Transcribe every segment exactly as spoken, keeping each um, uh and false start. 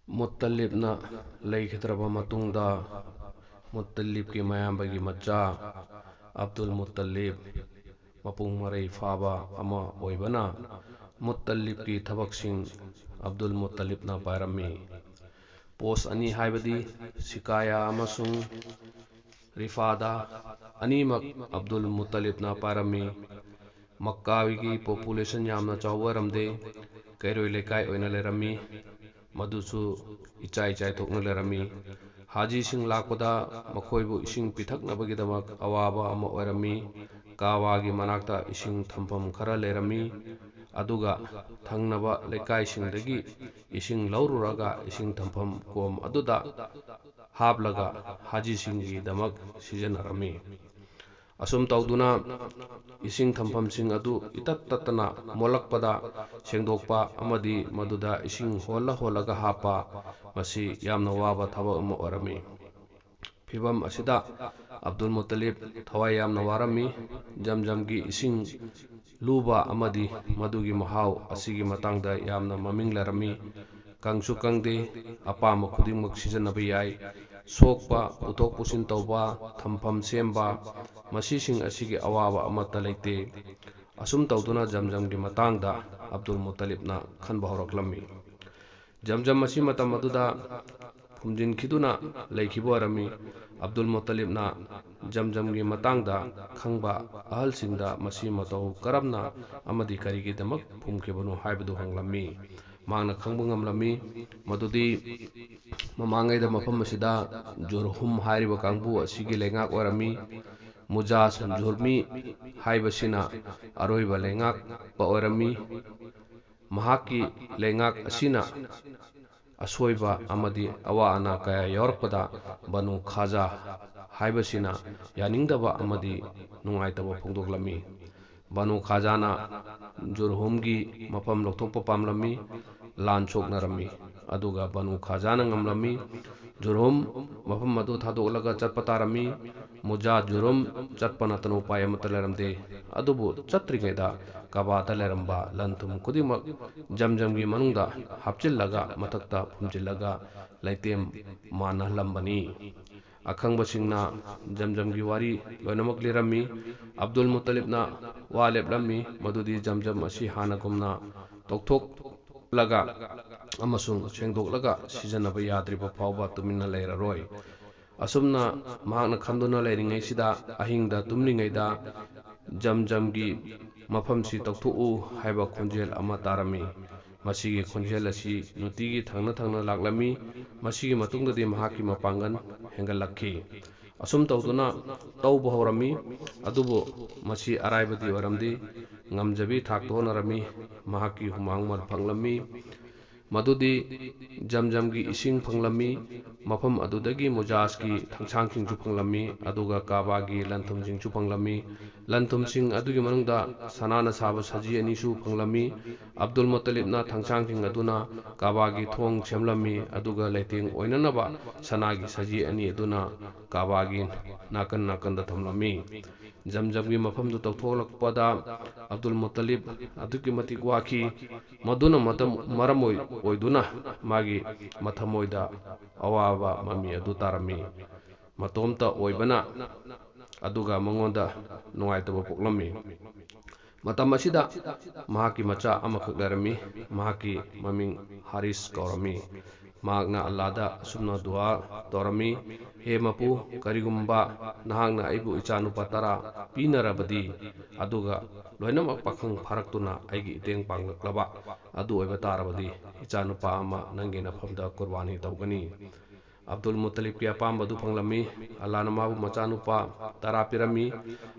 ꯃꯨꯠꯇꯂꯤꯕꯅ ꯂꯩꯈꯤꯗ꯭ꯔꯕ ꯃꯇꯨꯡꯗ, ꯃꯨꯠꯇꯂꯤꯕꯀꯤ ꯃꯌꯥꯝꯕꯒꯤ ꯃꯆꯥ ꯑꯕꯗꯨꯜ ꯃꯨꯠꯇꯂꯤꯕ ꯃꯄꯨꯡ ꯃꯔꯩ ꯐꯥꯕ ꯑꯃ ꯑꯣꯏꯕꯅ, ꯃꯨꯠꯇꯂꯤꯕꯀꯤ ꯊꯕꯛꯁꯤꯡ ꯑꯕꯗꯨꯜ ꯃꯨꯠꯇꯂꯤꯕꯅ ꯄꯥꯏꯔꯝꯃꯤ꯫ ꯄꯣꯁ ꯑꯅꯤ ꯍꯥꯏꯕꯗꯤ ꯁꯤꯀꯥꯌꯥ ꯑꯃꯁꯨꯡ ꯔꯤꯐꯥꯗꯥ ꯑꯅꯤꯃꯛ ꯑꯕꯗꯨꯜ ꯃꯨꯠꯇꯂꯤꯕꯅ ꯄꯥꯏꯔꯝꯃꯤ꯫ ꯃꯛꯀꯥꯒꯤ ꯄꯣꯄꯨꯂꯦꯁꯟ ꯌꯥꯝꯅ ꯆꯥꯎꯕ ꯑꯣꯏꯔꯝꯗꯦ꯫ ꯀꯩꯔꯣꯏ ꯂꯩꯀꯥꯏ ꯑꯣꯏꯅ ꯂꯩꯔꯝꯃꯤ꯫ ꯃꯗꯨꯁꯨ ꯏꯆꯥꯏ ꯆꯥꯏꯊꯣꯛꯅ ꯂꯩꯔꯝꯃꯤ꯫ ꯍꯥꯖꯤꯁꯤꯡ ꯂꯥꯛꯄꯗ ꯃꯈꯣꯏꯕꯨ ꯏꯁꯤꯡ ꯄꯤꯊꯛꯅꯕꯒꯤꯗꯃꯛ ꯑꯋꯥꯕ ꯑꯃ ꯑꯣꯏꯔꯝꯃꯤ꯫ ꯀꯥꯕꯥꯒꯤ ꯃꯅꯥꯛꯇ ꯏꯁꯤꯡ ꯊꯝꯐꯝ ꯈꯔ ꯂꯩꯔꯝꯃꯤ, ꯑꯗꯨꯒ ꯊꯪꯅꯕ ꯂꯩꯀꯥꯏꯁꯤꯡꯗꯒꯤ ꯏꯁꯤꯡ ꯂꯧꯔꯨꯔꯒ ꯏꯁꯤꯡ ꯊꯝꯐꯝ ꯀꯣꯝ ꯑꯗꯨꯗ ꯍꯥꯞꯂꯒ ꯍꯥꯖꯤꯁꯤꯡꯒꯤꯗꯃꯛ ꯁꯤꯖꯤꯟꯅꯔꯝꯃꯤ꯫ ꯑꯁꯨꯝ ꯇꯧꯗꯨꯅ ꯏꯁꯤꯡ ꯊꯝꯐꯝꯁꯤꯡ ꯑꯗꯨ ꯏꯇꯠ ꯇꯠꯇꯅ ꯃꯣꯠꯂꯛꯄꯗ ꯁꯦꯡꯗꯣꯛꯄ ꯑꯃꯗꯤ ꯃꯗꯨꯗ ꯏꯁꯤꯡ ꯍꯣꯜꯂ ꯍꯣꯜꯂꯒ ꯍꯥꯞꯄ, ꯃꯁꯤ ꯌꯥꯝꯅ ꯋꯥꯕ ꯊꯕꯛ ꯑꯃ ꯑꯣꯏꯔꯝꯃꯤ꯫ ꯐꯤꯚꯝ ꯑꯁꯤꯗ ꯑꯕꯗꯨꯜ ꯃꯨꯠꯇꯂꯤꯕ ꯊꯋꯥꯏ ꯌꯥꯝꯅ ꯋꯥꯔꯝꯃꯤ꯫ ꯖꯝꯖꯝꯒꯤ ꯏꯁꯤꯡ ꯂꯨꯕ ꯑꯃꯗꯤ ꯃꯗꯨꯒꯤ ꯃꯍꯥꯎ ꯑꯁꯤꯒꯤ ꯃꯇꯥꯡꯗ ꯌꯥꯝꯅ ꯃꯃꯤꯡ ꯂꯩꯔꯝꯃꯤ꯫ ꯀꯪꯁꯨ ꯀꯪꯗꯦ, ꯑꯄꯥꯝꯕ ꯈꯨꯗꯤꯡꯃꯛ ꯁꯤꯖꯤꯟꯅꯕ ꯌꯥꯏ꯫ ꯁꯣꯛꯄ, ꯄꯨꯊꯣꯛ ꯄꯨꯁꯤꯟ ꯇꯧꯕ, ꯊꯝꯐꯝ ꯁꯦꯝꯕ, ꯃꯁꯤꯁꯤꯡ ꯑꯁꯤꯒꯤ ꯑꯋꯥꯕ ꯑꯃꯠꯇ ꯂꯩꯇꯦ꯫ ꯑꯁꯨꯝ ꯇꯧꯗꯨꯅ ꯖꯝꯖꯝꯒꯤ ꯃꯇꯥꯡꯗ ꯑꯕꯗꯨꯜ ꯃꯨꯠꯇꯂꯤꯕꯅ ꯈꯟꯕ ꯍꯧꯔꯛꯂꯝꯃꯤ꯫ ꯖꯝꯖꯝ ꯑꯁꯤ ꯃꯇꯝ ꯑꯗꯨꯗ ꯐꯨꯝꯖꯤꯟꯈꯤꯗꯨꯅ ꯂꯩꯈꯤꯕ ꯑꯣꯏꯔꯝꯃꯤ꯫ ꯑꯕꯗꯨꯜ ꯃꯨꯠꯇꯂꯤꯕꯅ ꯖꯝꯖꯝꯒꯤ ꯃꯇꯥꯡꯗ ꯈꯪꯕ ꯑꯍꯜꯁꯤꯡꯗ ꯃꯁꯤ ꯃꯇꯧ ꯀꯔꯝꯅ ꯑꯃꯗꯤ ꯀꯔꯤꯒꯤꯗꯃꯛ ꯐꯨꯝꯈꯤꯕꯅꯣ ꯍꯥꯏꯕꯗꯨ ꯍꯪꯂꯝꯃꯤ꯫ ꯃꯍꯥꯛꯅ ꯈꯪꯕ ꯉꯝꯂꯝꯃꯤ ꯃꯗꯨꯗꯤ ꯃꯃꯥꯡꯉꯩꯗ ꯃꯐꯝ ꯑꯁꯤꯗ ꯖꯨꯔꯍꯨꯝ ꯍꯥꯏꯔꯤꯕ ꯀꯥꯡꯕꯨ ꯑꯁꯤꯒꯤ ꯂꯩꯉꯥꯛ ꯑꯣꯏꯔꯝꯃꯤ꯫ ꯃꯨꯖꯥ ꯁꯟꯖꯨꯔꯃꯤ ꯍꯥꯏꯕꯁꯤꯅ ꯑꯔꯣꯏꯕ ꯂꯩꯉꯥꯛꯄ ꯑꯣꯏꯔꯝꯃꯤ꯫ ꯃꯍꯥꯛꯀꯤ ꯂꯩꯉꯥꯛ ꯑꯁꯤꯅ ꯑꯁꯣꯏꯕ ꯑꯃꯗꯤ ꯑꯋꯥ ꯑꯅꯥ ꯀꯌꯥ ꯌꯥꯎꯔꯛꯄꯗ ꯕꯅꯨ ꯈꯥꯖꯥ ꯍꯥꯏꯕꯁꯤꯅ ꯌꯥꯅꯤꯡꯗꯕ ꯑꯃꯗꯤ ꯅꯨꯡꯉꯥꯏꯇꯕ ꯐꯣꯡꯗꯣꯛꯂꯝꯃꯤ꯫ ꯕꯅꯨ ꯈꯥꯖꯥꯅ ꯖꯨꯔꯍꯨꯝꯒꯤ ꯃꯐꯝ ꯂꯧꯊꯣꯛꯄ ꯄꯥꯝꯂꯝꯃꯤ, ꯂꯥꯟ ꯁꯣꯛꯅꯔꯝꯃꯤ꯫ ꯑꯗꯨꯒ ꯕꯅꯨ ꯈꯥꯖꯥꯅ ꯉꯝꯂꯝꯃꯤ꯫ ꯖꯨꯔꯍꯨꯝ ꯃꯐꯝ ꯑꯗꯨ ꯊꯥꯗꯣꯛꯂꯒ ꯆꯠꯄ ꯇꯥꯔꯝꯃꯤ꯫ ꯃꯨꯖꯥ ꯖꯨꯔꯨꯝ ꯆꯠꯄ ꯅꯠꯇꯅ ꯎꯄꯥꯏ ꯑꯃꯠꯇ ꯂꯩꯔꯝꯗꯦ꯫ ꯑꯗꯨꯕꯨ ꯆꯠꯇ꯭ꯔꯤꯉꯩꯗ ꯀꯥꯕꯥꯗ ꯂꯩꯔꯝꯕ ꯂꯟ ꯊꯨꯝ ꯈꯨꯗꯤꯡꯃꯛ ꯖꯝꯖꯝꯒꯤ ꯃꯅꯨꯡꯗ ꯍꯥꯞꯆꯤꯜꯂꯒ ꯃꯊꯛꯇ ꯐꯨꯝꯖꯤꯜꯂꯒ ꯂꯩꯇꯦꯝ ꯃꯥꯟꯅꯍꯜꯂꯝꯕꯅꯤ꯫ ꯑꯈꯪꯕꯁꯤꯡꯅ ꯖꯝꯖꯝꯒꯤ ꯋꯥꯔꯤ ꯂꯣꯏꯅꯃꯛ ꯂꯤꯔꯝꯃꯤ꯫ ꯑꯕꯗꯨꯜ ꯃꯨꯇꯂꯤꯕꯅ ꯋꯥ ꯂꯦꯞꯂꯝꯃꯤ ꯃꯗꯨꯗꯤ ꯖꯝꯖꯝ ꯑꯁꯤ ꯍꯥꯟꯅꯒꯨꯝꯅ ꯇꯧꯊꯣꯛꯂꯒ ꯑꯃꯁꯨꯡ ꯁꯦꯡꯗꯣꯛꯂꯒ ꯁꯤꯖꯤꯟꯅꯕ ꯌꯥꯗ꯭ꯔꯤꯕ ꯐꯥꯎꯕ ꯇꯨꯃꯤꯟꯅ ꯂꯩꯔꯔꯣꯏ꯫ ꯑꯁꯨꯝꯅ ꯃꯍꯥꯛꯅ ꯈꯟꯗꯨꯅ ꯂꯩꯔꯤꯉꯩꯁꯤꯗ, ꯑꯍꯤꯡꯗ ꯇꯨꯝꯂꯤꯉꯩꯗ ꯖꯝꯖꯝꯒꯤ ꯃꯐꯝꯁꯤ ꯇꯧꯊꯣꯛꯎ ꯍꯥꯏꯕ ꯈꯣꯟꯖꯦꯜ ꯑꯃ ꯇꯥꯔꯝꯃꯤ꯫ ꯃꯁꯤꯒꯤ ꯈꯣꯟꯖꯦꯜ ꯑꯁꯤ ꯅꯨꯡꯇꯤꯒꯤ ꯊꯪꯅ ꯊꯪꯅ ꯂꯥꯛꯂꯝꯃꯤ꯫ ꯃꯁꯤꯒꯤ ꯃꯇꯨꯡꯗꯗꯤ ꯃꯍꯥꯛꯀꯤ ꯃꯄꯥꯡꯒꯜ ꯍꯦꯟꯒꯠꯂꯛꯈꯤ꯫ ꯑꯁꯨꯝ ꯇꯧꯗꯨꯅ ꯇꯧꯕ ꯍꯧꯔꯝꯃꯤ꯫ ꯑꯗꯨꯕꯨ ꯃꯁꯤ ꯑꯔꯥꯏꯕꯗꯤ ꯑꯣꯏꯔꯝꯗꯦ꯫ ꯉꯝꯖꯕꯤ ꯊꯥꯛꯇ ꯍꯣꯠꯅꯔꯝꯃꯤ꯫ ꯃꯍꯥꯛꯀꯤ ꯍꯨꯃꯥꯡ ꯃꯟ ꯐꯪꯂꯝꯃꯤ꯫ ꯃꯗꯨꯗꯤ ꯖꯝꯖꯝꯒꯤ ꯏꯁꯤꯡ ꯐꯪꯂꯝꯃꯤ꯫ ꯃꯐꯝ ꯑꯗꯨꯗꯒꯤ ꯃꯨꯖꯥꯖꯀꯤ ꯊꯥꯡꯁꯥꯡꯁꯤꯡꯁꯨ ꯐꯪꯂꯝꯃꯤ, ꯑꯗꯨꯒ ꯀꯥꯕꯥꯒꯤ ꯂꯟꯊꯨꯝꯁꯤꯡꯁꯨ ꯐꯪꯂꯝꯃꯤ꯫ ꯂꯟꯊꯨꯝꯁꯤꯡ ꯑꯗꯨꯒꯤ ꯃꯅꯨꯡꯗ ꯁꯅꯥꯅ ꯁꯥꯕ ꯁꯖꯤ ꯑꯅꯤꯁꯨ ꯐꯪꯂꯝꯃꯤ꯫ ꯑꯕꯗꯨꯜ ꯃꯨꯇꯂꯤꯕꯅ ꯊꯥꯡꯁꯥꯡꯁꯤꯡ ꯑꯗꯨꯅ ꯀꯥꯕꯥꯒꯤ ꯊꯣꯡ ꯁꯦꯝꯂꯝꯃꯤ, ꯑꯗꯨꯒ ꯂꯩꯇꯦꯡ ꯑꯣꯏꯅꯅꯕ ꯁꯅꯥꯒꯤ ꯁꯖꯤ ꯑꯅꯤ ꯑꯗꯨꯅ ꯀꯥꯕꯥꯒꯤ ꯅꯥꯀꯟ ꯅꯥꯀꯟꯗ ꯊꯝꯂꯝꯃꯤ꯫ ꯖꯝꯖꯝꯒꯤ ꯃꯐꯝꯗꯨ ꯇꯧꯊꯣꯛꯂꯛꯄꯗ ꯑꯕꯗꯨꯜ ꯃꯨꯇꯂꯤꯕ ꯑꯗꯨꯛꯀꯤ ꯃꯇꯤꯛ ꯋꯥꯈꯤ꯫ ꯃꯗꯨꯅ ꯃꯇꯝ, ꯃꯔꯝ ꯑꯣꯏ-, ꯑꯣꯏꯗꯨꯅ ꯃꯥꯒꯤ ꯃꯊꯃꯣꯏꯗ ꯑꯋꯥꯕ ꯃꯃꯤ ꯑꯗꯨ ꯇꯥꯔꯝꯃꯤ꯫ ꯃꯇꯣꯝꯇ ꯑꯣꯏꯕꯅ ꯑꯗꯨꯒ ꯃꯉꯣꯟꯗ ꯅꯨꯡꯉꯥꯏꯇꯕ ꯄꯣꯛꯂꯝꯃꯤ꯫ ꯃꯇꯝ ꯑꯁꯤꯗ ꯃꯍꯥꯛꯀꯤ ꯃꯆꯥ ꯑꯃꯈꯛ ꯂꯩꯔꯝꯃꯤ꯫ ꯃꯍꯥꯛꯀꯤ ꯃꯃꯤꯡ ꯍꯥꯔꯤꯁ ꯀꯧꯔꯝꯃꯤ꯫ ꯃꯍꯥꯛꯅ ꯑꯜꯂꯥꯗ ꯑꯁꯨꯝꯅ ꯗꯨꯋꯥ ꯇꯧꯔꯝꯃꯤ, "ꯍꯦ ꯃꯄꯨ, ꯀꯔꯤꯒꯨꯝꯕ ꯅꯍꯥꯛꯅ ꯑꯩꯕꯨ ꯏꯆꯥꯅꯨꯄꯥ ꯇꯔꯥ ꯄꯤꯅꯔꯕꯗꯤ, ꯑꯗꯨꯒ ꯂꯣꯏꯅꯃꯛ ꯄꯥꯈꯪ ꯐꯥꯔꯛꯇꯨꯅ ꯑꯩꯒꯤ ꯏꯇꯦꯡ ꯄꯥꯡꯂꯛꯂꯕ ꯑꯗꯨ ꯑꯣꯏꯕ ꯇꯥꯔꯕꯗꯤ, ꯏꯆꯥꯅꯨꯄꯥ ꯑꯃ ꯅꯪꯒꯤ ꯅꯐꯝꯗ ꯀꯨꯔꯕꯥꯅꯤ ꯇꯧꯒꯅꯤ"꯫ ꯑꯕꯗꯨꯜ ꯃꯨꯇꯂꯤꯕꯀꯤ ꯑꯄꯥꯝꯕ ꯑꯗꯨ ꯐꯪꯂꯝꯃꯤ꯫ ꯑꯜꯂꯥꯅ ꯃꯥꯕꯨ ꯃꯆꯥꯅꯨꯄꯥ ꯇꯔꯥ ꯄꯤꯔꯝꯃꯤ꯫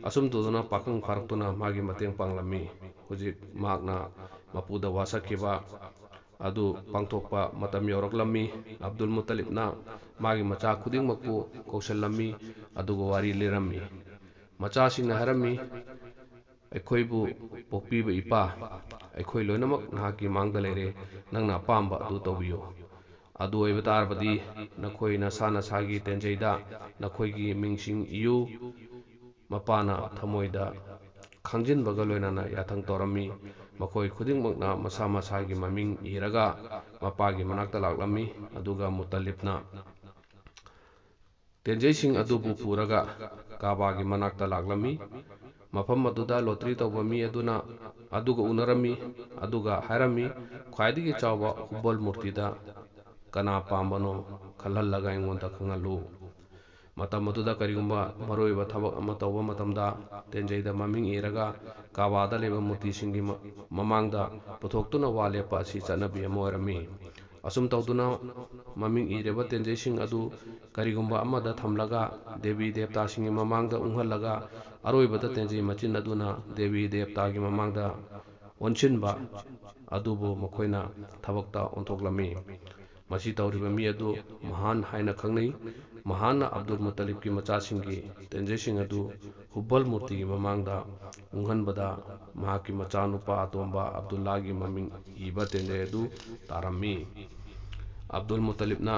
ꯑꯁꯨꯝ ꯇꯧꯗꯨꯅ ꯄꯥꯈꯪ ꯐꯥꯔꯛꯇꯨꯅ ꯃꯥꯒꯤ ꯃꯇꯦꯡ ꯄꯥꯡꯂꯝꯃꯤ꯫ ꯍꯧꯖꯤꯛ ꯃꯍꯥꯛꯅ ꯃꯄꯨꯗ ꯋꯥꯁꯛꯈꯤꯕ ꯑꯗꯨ ꯄꯥꯡꯊꯣꯛꯄ ꯃꯇꯝ ꯌꯧꯔꯛꯂꯝꯃꯤ꯫ ꯑꯕꯗꯨꯜ ꯃꯨꯇꯂꯤꯕꯅ ꯃꯥꯒꯤ ꯃꯆꯥ ꯈꯨꯗꯤꯡꯃꯛꯄꯨ ꯀꯧꯁꯤꯜꯂꯝꯃꯤ, ꯑꯗꯨꯒ ꯋꯥꯔꯤ ꯂꯤꯔꯝꯃꯤ꯫ ꯃꯆꯥꯁꯤꯡꯅ ꯍꯥꯏꯔꯝꯃꯤ, "ꯑꯩꯈꯣꯏꯕꯨ ꯄꯣꯛꯄꯤꯕ ꯏꯄꯥ, ꯑꯩꯈꯣꯏ ꯂꯣꯏꯅꯃꯛ ꯅꯍꯥꯛꯀꯤ ꯃꯥꯡꯗ ꯂꯩꯔꯦ, ꯅꯪꯅ ꯑꯄꯥꯝꯕ ꯑꯗꯨ ꯇꯧꯕꯤꯌꯨ"꯫ ꯑꯗꯨ ꯑꯣꯏꯕ ꯇꯥꯔꯕꯗꯤ ꯅꯈꯣꯏ ꯅꯁꯥ ꯅꯁꯥꯒꯤ ꯇꯦꯟꯖꯩꯗ ꯅꯈꯣꯏꯒꯤ ꯃꯤꯡꯁꯤꯡ ꯏꯌꯨ꯫ ꯃꯄꯥꯅ ꯊꯃꯣꯏꯗ ꯈꯪꯖꯤꯟꯕꯒ ꯂꯣꯏꯅꯅ ꯌꯥꯊꯪ ꯇꯧꯔꯝꯃꯤ꯫ ꯃꯈꯣꯏ ꯈꯨꯗꯤꯡꯃꯛꯅ ꯃꯁꯥ ꯃꯁꯥꯒꯤ ꯃꯃꯤꯡ ꯏꯔꯒ ꯃꯄꯥꯒꯤ ꯃꯅꯥꯛꯇ ꯂꯥꯛꯂꯝꯃꯤ꯫ ꯑꯗꯨꯒ ꯃꯨꯇꯂꯤꯕꯅ ꯇꯦꯟꯖꯩꯁꯤꯡ ꯑꯗꯨꯕꯨ ꯄꯨꯔꯒ ꯀꯥꯕꯥꯒꯤ ꯃꯅꯥꯛꯇ ꯂꯥꯛꯂꯝꯃꯤ꯫ ꯃꯐꯝ ꯑꯗꯨꯗ ꯂꯣꯇ꯭ꯔꯤ ꯇꯧꯕ ꯃꯤ ꯑꯗꯨꯅ ꯑꯗꯨꯒ ꯎꯅꯔꯝꯃꯤ, ꯑꯗꯨꯒ ꯍꯥꯏꯔꯝꯃꯤ, "ꯈ꯭ꯋꯥꯏꯗꯒꯤ ꯆꯥꯎꯕ ꯍꯨꯕꯜ ꯃꯨꯔꯇꯤꯗ ꯀꯅꯥ ꯄꯥꯝꯕꯅꯣ ꯈꯜꯍꯜꯂꯒ ꯑꯩꯉꯣꯟꯗ ꯈꯪꯍꯜꯂꯨ"꯫ ꯃꯇꯝ ꯑꯗꯨꯗ ꯀꯔꯤꯒꯨꯝꯕ ꯃꯔꯨꯑꯣꯏꯕ ꯊꯕꯛ ꯑꯃ ꯇꯧꯕ ꯃꯇꯝꯗ ꯇꯦꯟꯖꯩꯗ ꯃꯃꯤꯡ ꯏꯔꯒ ꯀꯥꯕꯥꯗ ꯂꯩꯕ ꯃꯨꯔꯇꯤꯁꯤꯡꯒꯤ ꯃ-, ꯃꯃꯥꯡꯗ ꯄꯨꯊꯣꯛꯇꯨꯅ ꯋꯥ ꯂꯦꯞꯄ ꯑꯁꯤ ꯆꯠꯅꯕꯤ ꯑꯃ ꯑꯣꯏꯔꯝꯃꯤ꯫ ꯑꯁꯨꯝ ꯇꯧꯗꯨꯅ ꯃꯃꯤꯡ ꯏꯔꯕ ꯇꯦꯟꯖꯩꯁꯤꯡ ꯑꯗꯨ ꯀꯔꯤꯒꯨꯝꯕ ꯑꯃꯗ ꯊꯝꯂꯒ ꯗꯦꯕꯤ ꯗꯦꯕꯇꯥꯁꯤꯡꯒꯤ ꯃꯃꯥꯡꯗ ꯎꯪꯍꯜꯂꯒ ꯑꯔꯣꯏꯕꯗ ꯇꯦꯟꯖꯩ ꯃꯆꯤꯟ ꯑꯗꯨꯅ ꯗꯦꯕꯤ ꯗꯦꯕꯇꯥꯒꯤ ꯃꯃꯥꯡꯗ ꯑꯣꯟꯁꯤꯟꯕ ꯑꯗꯨꯕꯨ ꯃꯈꯣꯏꯅ ꯊꯕꯛꯇ ꯑꯣꯟꯊꯣꯛꯂꯝꯃꯤ꯫ ꯃꯁꯤ ꯇꯧꯔꯤꯕ ꯃꯤ ꯑꯗꯨ ꯃꯍꯥꯟ ꯍꯥꯏꯅ ꯈꯪꯅꯩ꯫ ꯃꯍꯥꯟꯅ ꯑꯕꯗꯨꯜ ꯃꯨꯇꯂꯤꯕꯀꯤ ꯃꯆꯥꯁꯤꯡꯒꯤ ꯇꯦꯟꯖꯩꯁꯤꯡ ꯑꯗꯨ ꯍꯨꯕꯜ ꯃꯨꯔꯇꯤꯒꯤ ꯃꯃꯥꯡꯗ ꯎꯪꯍꯟꯕꯗ ꯃꯍꯥꯛꯀꯤ ꯃꯆꯥꯅꯨꯄꯥ ꯑꯇꯣꯝꯕ ꯑꯕꯗꯨꯜꯂꯥꯒꯤ ꯃꯃꯤꯡ ꯏꯕ ꯇꯦꯟꯖꯩ ꯑꯗꯨ ꯇꯥꯔꯝꯃꯤ꯫ ꯑꯕꯗꯨꯜ ꯃꯨꯇꯂꯤꯕꯅ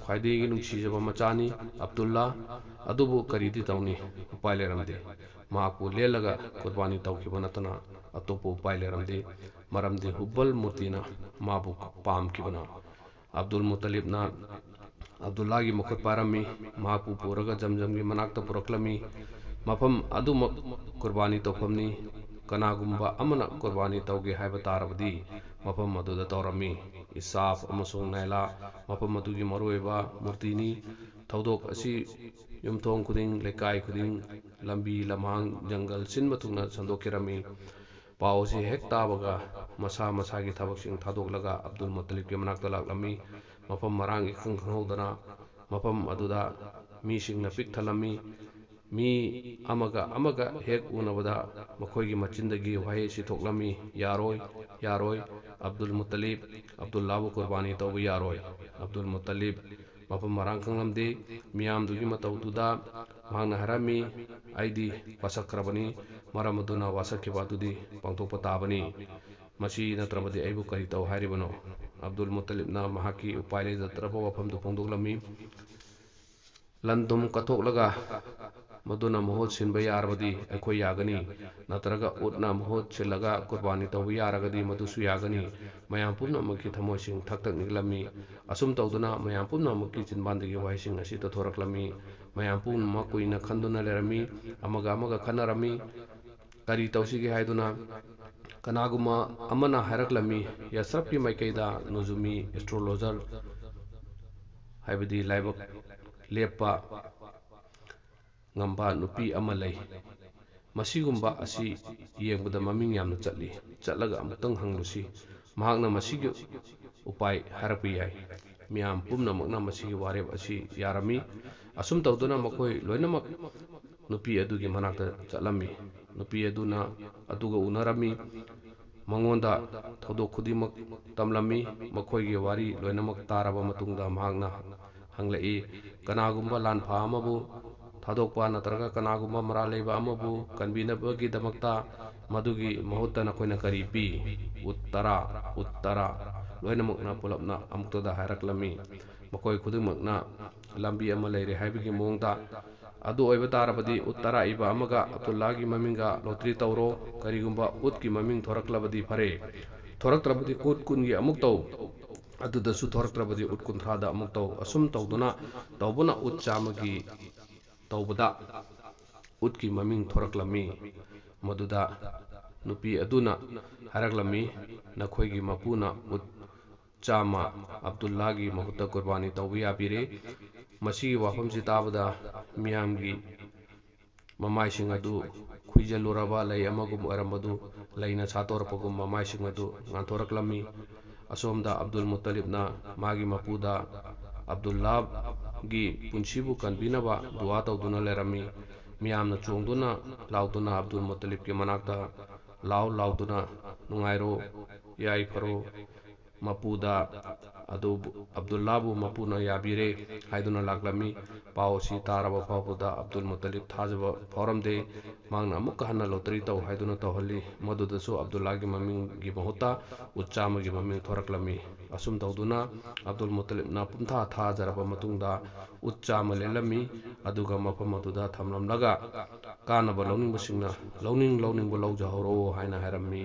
ꯈ꯭ꯋꯥꯏꯗꯒꯤ ꯅꯨꯡꯁꯤꯖꯕ ꯃꯆꯥꯅꯤ ꯑꯕꯗꯨꯜꯂꯥ, ꯑꯗꯨꯕꯨ ꯀꯔꯤꯗꯤ ꯇꯧꯅꯤ, ꯎꯄꯥꯏ ꯂꯩꯔꯝꯗꯦ꯫ ꯃꯍꯥꯛꯄꯨ ꯂꯦꯜꯂꯒ ꯀꯨꯔꯕꯥꯅꯤ ꯇꯧꯈꯤꯕ ꯅꯠꯇꯅ ꯑꯇꯣꯞꯄ ꯎꯄꯥꯏ ꯂꯩꯔꯝꯗꯦ, ꯃꯔꯝꯗꯤ ꯍꯨꯕꯜ ꯃꯨꯔꯇꯤꯅ ꯃꯥꯕꯨ ꯄꯥꯝꯈꯤꯕꯅ꯫ ꯑꯕꯗꯨꯜ ꯃꯨꯇꯂꯤꯕꯅ ꯑꯕꯗꯨꯜꯂꯥꯒꯤ ꯃꯈꯨꯠ ꯄꯥꯏꯔꯝꯃꯤ, ꯃꯍꯥꯛꯄꯨ ꯄꯨꯔꯒ ꯖꯝꯖꯝꯒꯤ ꯃꯅꯥꯛꯇ ꯄꯨꯔꯛꯂꯝꯃꯤ꯫ ꯃꯐꯝ ꯑꯗꯨꯃꯛ ꯀꯨꯔꯕꯥꯅꯤ ꯇꯧꯐꯝꯅꯤ꯫ ꯀꯅꯥꯒꯨꯝꯕ ꯑꯃꯅ ꯀꯨꯔꯕꯥꯅꯤ ꯇꯧꯒꯦ ꯍꯥꯏꯕ ꯇꯥꯔꯕꯗꯤ ꯃꯐꯝ ꯑꯗꯨꯗ ꯇꯧꯔꯝꯃꯤ꯫ ꯏꯁꯥꯐ ꯑꯃꯁꯨꯡ ꯅꯥꯏꯂꯥ ꯃꯐꯝ ꯑꯗꯨꯒꯤ ꯃꯔꯨꯑꯣꯏꯕ ꯃꯨꯔꯇꯤꯅꯤ꯫ ꯊꯧꯗꯣꯛ ꯑꯁꯤ ꯌꯨꯝꯊꯣꯡ ꯈꯨꯗꯤꯡ, ꯂꯩꯀꯥꯏ ꯈꯨꯗꯤꯡ, ꯂꯝꯕꯤ ꯂꯝꯍꯥꯡ, ꯖꯪꯒꯜ ꯁꯤꯟꯕ ꯊꯨꯡꯅ ꯁꯟꯗꯣꯛꯈꯤꯔꯝꯃꯤ꯫ ꯄꯥꯎ ꯑꯁꯤ ꯍꯦꯛ ꯇꯥꯕꯒ ꯃꯁꯥ ꯃꯁꯥꯒꯤ ꯊꯕꯛꯁꯤꯡ ꯊꯥꯗꯣꯛꯂꯒ ꯑꯕꯗꯨꯜ ꯃꯨꯇꯂꯤꯕꯀꯤ ꯃꯅꯥꯛꯇ ꯂꯥꯛꯂꯝꯃꯤ꯫ ꯃꯐꯝ ꯃꯔꯥꯡ ꯏꯈꯪ ꯈꯪꯍꯧꯗꯅ ꯃꯐꯝ ꯑꯗꯨꯗ ꯃꯤꯁꯤꯡꯅ ꯄꯤꯛ ꯊꯜꯂꯝꯃꯤ꯫ ꯃꯤ ꯑꯃꯒ ꯑꯃꯒ ꯍꯦꯛ ꯎꯅꯕꯗ ꯃꯈꯣꯏꯒꯤ ꯃꯆꯤꯟꯗꯒꯤ ꯋꯥꯍꯩ ꯑꯁꯤ ꯊꯣꯛꯂꯝꯃꯤ, "ꯌꯥꯔꯣꯏ, ꯌꯥꯔꯣꯏ, ꯑꯕꯗꯨꯜ ꯃꯨꯇꯂꯤꯕ, ꯑꯕꯗꯨꯜꯂꯥꯕꯨ ꯀꯨꯔꯕꯥꯅꯤ ꯇꯧꯕ ꯌꯥꯔꯣꯏ"꯫ ꯑꯕꯗꯨꯜ ꯃꯨꯇꯂꯤꯕ ꯃꯐꯝ ꯃꯔꯥꯡ ꯈꯪꯂꯝꯗꯦ꯫ ꯃꯤꯌꯥꯝꯗꯨꯒꯤ ꯃꯇꯧꯗꯨꯗ ꯃꯍꯥꯛꯅ ꯍꯥꯏꯔꯝꯃꯤ, "ꯑꯩꯗꯤ ꯋꯥꯁꯛꯈ꯭ꯔꯕꯅꯤ, ꯃꯔꯝ ꯑꯗꯨꯅ ꯋꯥꯁꯛꯈꯤꯕ ꯑꯗꯨꯗꯤ ꯄꯥꯡꯊꯣꯛꯄ ꯇꯥꯕꯅꯤ꯫ ꯃꯁꯤ ꯅꯠꯇ꯭ꯔꯕꯗꯤ ꯑꯩꯕꯨ ꯀꯔꯤ ꯇꯧ ꯍꯥꯏꯔꯤꯕꯅꯣ?" ꯑꯕꯗꯨꯜ ꯃꯨꯠꯇꯂꯤꯕꯅ ꯃꯍꯥꯛꯀꯤ ꯎꯄꯥꯏ ꯂꯩꯖꯗ꯭ꯔꯕ ꯋꯥꯐꯝꯗꯨ ꯐꯣꯡꯗꯣꯛꯂꯝꯃꯤ꯫ ꯂꯟ ꯊꯨꯝ ꯀꯠꯊꯣꯛꯂꯒ ꯃꯗꯨꯅ ꯃꯍꯨꯠ ꯁꯤꯟꯕ ꯌꯥꯔꯕꯗꯤ ꯑꯩꯈꯣꯏ ꯌꯥꯒꯅꯤ, ꯅꯠꯇ꯭ꯔꯒ ꯎꯠꯅ ꯃꯍꯨꯠ ꯁꯤꯜꯂꯒ ꯀꯨꯔꯕꯥꯅꯤ ꯇꯧꯕ ꯌꯥꯔꯒꯗꯤ ꯃꯗꯨꯁꯨ ꯌꯥꯒꯅꯤ꯫ ꯃꯌꯥꯝ ꯄꯨꯝꯅꯃꯛꯀꯤ ꯊꯃꯣꯏꯁꯤꯡ ꯊꯛ ꯊꯛ ꯅꯤꯛꯂꯝꯃꯤ꯫ ꯑꯁꯨꯝ ꯇꯧꯗꯨꯅ ꯃꯌꯥꯝ ꯄꯨꯝꯅꯃꯛꯀꯤ ꯆꯤꯟꯕꯥꯟꯗꯒꯤ ꯋꯥꯍꯩꯁꯤꯡ ꯑꯁꯤ ꯇꯠꯊꯣꯔꯛꯂꯝꯃꯤ꯫ ꯃꯌꯥꯝ ꯄꯨꯝꯅꯃꯛ ꯀꯨꯏꯅ ꯈꯟꯗꯨꯅ ꯂꯩꯔꯝꯃꯤ, ꯑꯃꯒ ꯑꯃꯒ ꯈꯟꯅꯔꯝꯃꯤ꯫ ꯀꯔꯤ ꯇꯧꯁꯤꯒꯦ ꯍꯥꯏꯗꯨꯅ ꯀꯅꯥꯒꯨꯝꯕ ꯑꯃꯅ ꯍꯥꯏꯔꯛꯂꯝꯃꯤ, ꯌꯥꯁ꯭ꯔꯐꯀꯤ ꯃꯥꯏꯀꯩꯗ ꯅꯨꯖꯨꯃꯤ ꯑꯦꯁꯇ꯭ꯔꯣꯂꯣꯖꯔ, ꯍꯥꯏꯕꯗꯤ ꯂꯥꯏꯕꯛ ꯂꯦꯞꯄ ꯉꯝꯕ ꯅꯨꯄꯤ ꯑꯃ ꯂꯩ꯫ ꯃꯁꯤꯒꯨꯝꯕ ꯑꯁꯤ ꯌꯦꯡꯕꯗ ꯃꯃꯤꯡ ꯌꯥꯝꯅ ꯆꯠꯂꯤ꯫ ꯆꯠꯂꯒ ꯑꯃꯨꯛꯇꯪ ꯍꯪꯂꯨꯁꯤ꯫ ꯃꯍꯥꯛꯅ ꯃꯁꯤꯒꯤ ꯎꯄꯥꯏ ꯍꯥꯏꯔꯛꯄ ꯌꯥꯏ꯫ ꯃꯤꯌꯥꯝ ꯄꯨꯝꯅꯃꯛꯅ ꯃꯁꯤꯒꯤ ꯋꯥꯔꯦꯞ ꯑꯁꯤ ꯌꯥꯔꯝꯃꯤ꯫ ꯑꯁꯨꯝ ꯇꯧꯗꯨꯅ ꯃꯈꯣꯏ ꯂꯣꯏꯅꯃꯛ ꯅꯨꯄꯤ ꯑꯗꯨꯒꯤ ꯃꯅꯥꯛꯇ ꯆꯠꯂꯝꯃꯤ꯫ ꯅꯨꯄꯤ ꯑꯗꯨꯅ, ꯑꯗꯨꯒ ꯎꯅꯔꯝꯃꯤ꯫ ꯃꯉꯣꯟꯗ ꯊꯧꯗꯣꯛ ꯈꯨꯗꯤꯡꯃꯛ ꯇꯝꯂꯝꯃꯤ꯫ ꯃꯈꯣꯏꯒꯤ ꯋꯥꯔꯤ ꯂꯣꯏꯅꯃꯛ ꯇꯥꯔꯕ ꯃꯇꯨꯡꯗ ꯃꯍꯥꯛꯅ ꯍꯪꯂꯛꯏ, "ꯀꯅꯥꯒꯨꯝꯕ ꯂꯥꯟꯐꯥ ꯑꯃꯕꯨ ꯊꯥꯗꯣꯛꯄ ꯅꯠꯇ꯭ꯔꯒ ꯀꯅꯥꯒꯨꯝꯕ ꯃꯔꯥꯜ ꯂꯩꯕ ꯑꯃꯕꯨ ꯀꯟꯕꯤꯅꯕꯒꯤꯗꯃꯛꯇ ꯃꯗꯨꯒꯤ ꯃꯍꯨꯠꯇ ꯅꯈꯣꯏꯅ ꯀꯔꯤ ꯄꯤ?" ꯎꯠ ꯇꯔꯥ, ꯎꯠ ꯇꯔꯥ ꯂꯣꯏꯅꯃꯛꯅ ꯄꯨꯂꯞꯅ ꯑꯃꯨꯛꯇꯗ ꯍꯥꯏꯔꯛꯂꯝꯃꯤ꯫ ꯃꯈꯣꯏ ꯈꯨꯗꯤꯡꯃꯛꯅ ꯂꯝꯕꯤ ꯑꯃ ꯂꯩꯔꯦ ꯍꯥꯏꯕꯒꯤ ꯃꯑꯣꯡꯗ, "ꯑꯗꯨ ꯑꯣꯏꯕ ꯇꯥꯔꯕꯗꯤ ꯎꯠ ꯇꯔꯥ ꯏꯕ ꯑꯃꯒ ꯑꯕꯗꯨꯜꯂꯥꯒꯤ ꯃꯃꯤꯡꯒ ꯂꯣꯇꯔꯤ ꯇꯧꯔꯣ꯫ ꯀꯔꯤꯒꯨꯝꯕ ꯎꯠꯀꯤ ꯃꯃꯤꯡ ꯊꯣꯔꯛꯂꯕꯗꯤ ꯐꯔꯦ, ꯊꯣꯔꯛꯇ꯭ꯔꯕꯗꯤ ꯎꯠ ꯀꯨꯟꯒꯤ ꯑꯃꯨꯛ ꯇꯧ꯫ ꯑꯗꯨꯗꯁꯨ ꯊꯣꯔꯛꯇ꯭ꯔꯕꯗꯤ ꯎꯠ ꯀꯨꯟꯊ꯭ꯔꯥꯗ ꯑꯃꯨꯛ ꯇꯧ꯫" ꯑꯁꯨꯝ ꯇꯧꯗꯨꯅ ꯇꯧꯕꯅ ꯎꯠ ꯆꯥꯝꯃꯒꯤ ꯇꯧꯕꯗ ꯎꯠꯀꯤ ꯃꯃꯤꯡ ꯊꯣꯔꯛꯂꯝꯃꯤ꯫ ꯃꯗꯨꯗ ꯅꯨꯄꯤ ꯑꯗꯨꯅ ꯍꯥꯏꯔꯛꯂꯝꯃꯤ, "ꯅꯈꯣꯏꯒꯤ ꯃꯄꯨꯅ ꯎꯠ ꯆꯥꯝꯃ ꯑꯕꯗꯨꯜꯂꯥꯒꯤ ꯃꯍꯨꯠꯇ ꯀꯨꯔꯕꯥꯅꯤ ꯇꯧꯕ ꯌꯥꯕꯤꯔꯦ꯫" ꯃꯁꯤꯒꯤ ꯋꯥꯐꯝꯁꯤ ꯇꯥꯕꯗ ꯃꯤꯌꯥꯝꯒꯤ ꯃꯃꯥꯏꯁꯤꯡ ꯑꯗꯨ ꯈꯨꯏꯖꯜꯂꯨꯔꯕ ꯂꯩ ꯑꯃꯒꯨꯝ ꯑꯣꯏꯔꯝꯕꯗꯨ ꯂꯩꯅ ꯁꯥꯠꯇꯣꯔꯛꯄꯒꯨꯝ ꯃꯃꯥꯏꯁꯤꯡ ꯑꯗꯨ ꯉꯥꯟꯊꯣꯔꯛꯂꯝꯃꯤ꯫ ꯑꯁꯣꯝꯗ ꯑꯕꯗꯨꯜ ꯃꯨꯠꯇꯂꯤꯕꯅ ꯃꯥꯒꯤ ꯃꯄꯨꯗ ꯑꯕꯗꯨꯜꯂꯥꯒꯤ ꯄꯨꯟꯁꯤꯕꯨ ꯀꯟꯕꯤꯅꯕ ꯗꯨꯋꯥ ꯇꯧꯗꯨꯅ ꯂꯩꯔꯝꯃꯤ꯫ ꯃꯤꯌꯥꯝꯅ ꯆꯣꯡꯗꯨꯅ ꯂꯥꯎꯗꯨꯅ ꯑꯕꯗꯨꯜ ꯃꯨꯠꯇꯂꯤꯕꯀꯤ ꯃꯅꯥꯛꯇ ꯂꯥꯎ ꯂꯥꯎꯗꯨꯅ, "ꯅꯨꯡꯉꯥꯏꯔꯣ, ꯌꯥꯏꯐꯔꯣ, ꯃꯄꯨꯗ ꯑꯗꯨꯕꯨ ꯑꯕꯗꯨꯜꯂꯥꯕꯨ ꯃꯄꯨꯅ ꯌꯥꯕꯤꯔꯦ ꯍꯥꯏꯗꯨꯅ ꯂꯥꯛꯂꯝꯃꯤ꯫ ꯄꯥꯎ ꯑꯁꯤ ꯇꯥꯔꯕ ꯐꯥꯎꯕꯗ ꯑꯕꯗꯨꯜ ꯃꯨꯇꯂꯤꯕ ꯊꯥꯖꯕ ꯐꯥꯎꯔꯝꯗꯦ꯫ ꯃꯍꯥꯛꯅ ꯑꯃꯨꯛꯀ ꯍꯟꯅ ꯂꯣꯇꯔꯤ ꯇꯧ ꯍꯥꯏꯗꯨꯅ ꯇꯧꯍꯜꯂꯤ꯫ ꯃꯗꯨꯗꯁꯨ ꯑꯕꯗꯨꯜꯂꯥꯒꯤ ꯃꯃꯤꯡꯒꯤ ꯃꯍꯨꯠꯇ ꯎꯠ ꯆꯥꯝꯃꯒꯤ ꯃꯃꯤꯡ ꯊꯣꯔꯛꯂꯝꯃꯤ꯫ ꯑꯁꯨꯝ ꯇꯧꯗꯨꯅ ꯑꯕꯗꯨꯜ ꯃꯨꯇꯂꯤꯕꯅ ꯄꯨꯝꯊꯥ ꯊꯥꯖꯔꯕ ꯃꯇꯨꯡꯗ ꯎꯠ ꯆꯥꯝꯃ ꯂꯦꯜꯂꯝꯃꯤ꯫ ꯑꯗꯨꯒ ꯃꯐꯝ ꯑꯗꯨꯗ ꯊꯝꯂꯝꯂꯒ ꯀꯥꯟꯅꯕ ꯂꯧꯅꯤꯡꯕꯁꯤꯡꯅ ꯂꯧꯅꯤꯡ ꯂꯧꯅꯤꯡꯕ ꯂꯧꯖꯍꯧꯔꯣ ꯍꯥꯏꯅ ꯍꯥꯏꯔꯝꯃꯤ꯫